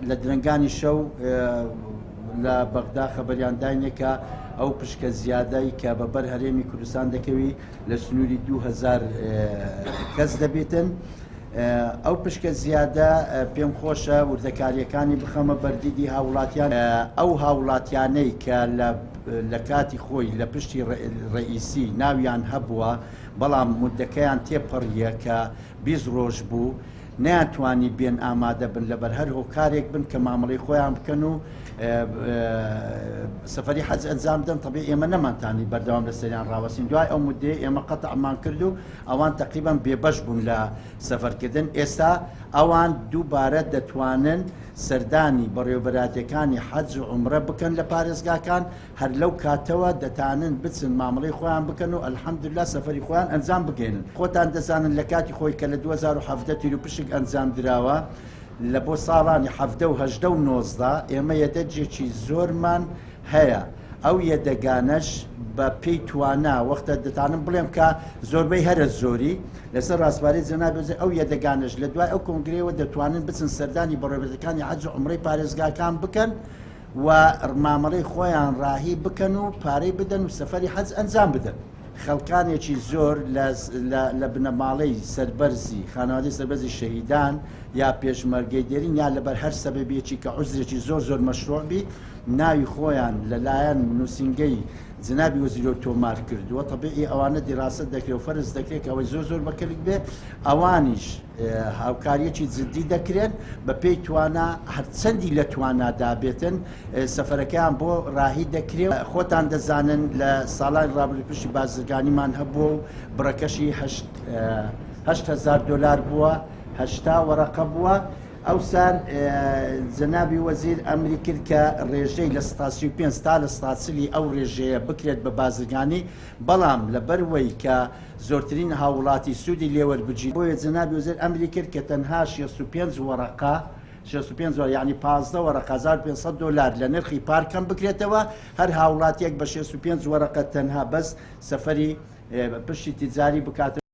لە درەنگانی شەو لە بەغدا خەبەریان داینێ کە ئەو پشکە زیادەی کە بە بەر هەرێمی کوردستان دەکەوی لە سنووری 2000 کەس دەبێتن. ئەو پشکە زیادە پێم خۆشە وردەکاریەکانی بخەمە بەردیدی هاوڵاتیان ئەو هاوڵاتیانەی کە لە کاتی خۆی لە پشتی ڕئیسی ناویان هەبووە بەڵام مدەکەیان تێپەڕیە کە 20 ڕۆژ بوو نەیانتوانی بێن ئامادە بن لەبەر هەر هۆکارێک بن کە مامەڵەی خۆیان بکەن و سەفەری حەج ئەنجام بدەن تەبیعی ئێمە نەمانتانی بەردەوام لەسەریان ڕاوەستین دوای ئەو مدەیە ئێمە قەتعمان کرد و ئەوان تەقریبا بێبەش بوون لە سەفەرکردن ئێستا ئەوان دووبارە دەتوانن سەردانی بەڕێوەبەرایەتیەکانی حەج و عومرە بکەن لە پارێزگاکان هەر لەو کاتەوە دەتانن بچن مامەڵەی خۆیان بکەن و الحمدللە سەفەری خۆیان ئەنجام بگەێنن. خۆتان دەزانن لە کاتی خۆی کە لە 2017 تیروپشک ئەنجام دراوە لە بۆ ساڵانی 17 و 18 و 19 ئێمە یەدەگێکی زۆرمان هەیە ئەو یەدەگانەش بە پێی توانا وەختە دەتانم بڵێم کە زۆربەی هەرە زۆری لەسەر ڕاسپارەی جەنابی وەزیر ئەو یەدەگانەش لە دوای ئەو کۆنگرەیەوە دەتوانن بچن سەردانی بەڕێوەبەرەکانی حەج و عومرەی پارێزگاکان بکەن و مامەڵەی خۆیان ڕاهی بکەن و پارەی بدەن و سەفەری حەج ئەنجام بدەن. خەڵکانێکی زۆر لە بنەماڵەی سەربەرزی خانەوادەی سەربەرزی شەهیدان یا پێشمەرگەی دێرین یا لەبەر هەر سەبەبێکی کە عوزرێکی زۆر زۆر مەشروع بی ناوی خۆیان لەلایەن نووسینگەی جنابی وەزیرەوە تۆمار کردووە تەبیعی ئەوانە دیراسەت دەکرێت و فەرز دەکرێت کە ئەوەی زۆر زۆر بەکەلک بێ ئەوانیش هاوکاریەکی جدی دەکرێن بە پێی توانا هەرچەندی لە توانادا بێتن سەفەرەکەیان بۆ ڕاهی دەکرێت خۆتان دەزانن لە ساڵانی ڕابردوو پشتی بازرگانیمان هەبووە و بڕەکەشی 8000 دلار بووە 80 وەرەقە بووە ئەوسان جەنابی وەزیر ئەمری کرد کە ڕێژەی لە 35 تا لە 40 ئەو ڕێژەیە بکرێت بە بازرگانی بەڵام لەبەروەی کە زۆرترین هاووڵاتی سوودی لێ وەربگیرن، بۆیە جەنابی وەزیر ئەمری کرد کە تەنها 65 وەڕەقە، 65 وەرەقە یانی 15 وەڕەقە 1500 دۆلار لە نرخی پار کەم بکرێتەوە، هەر هاووڵاتییەک بە 65 وەڕەقە تەنها بەس سەفەری پشتی تیجاری بکات.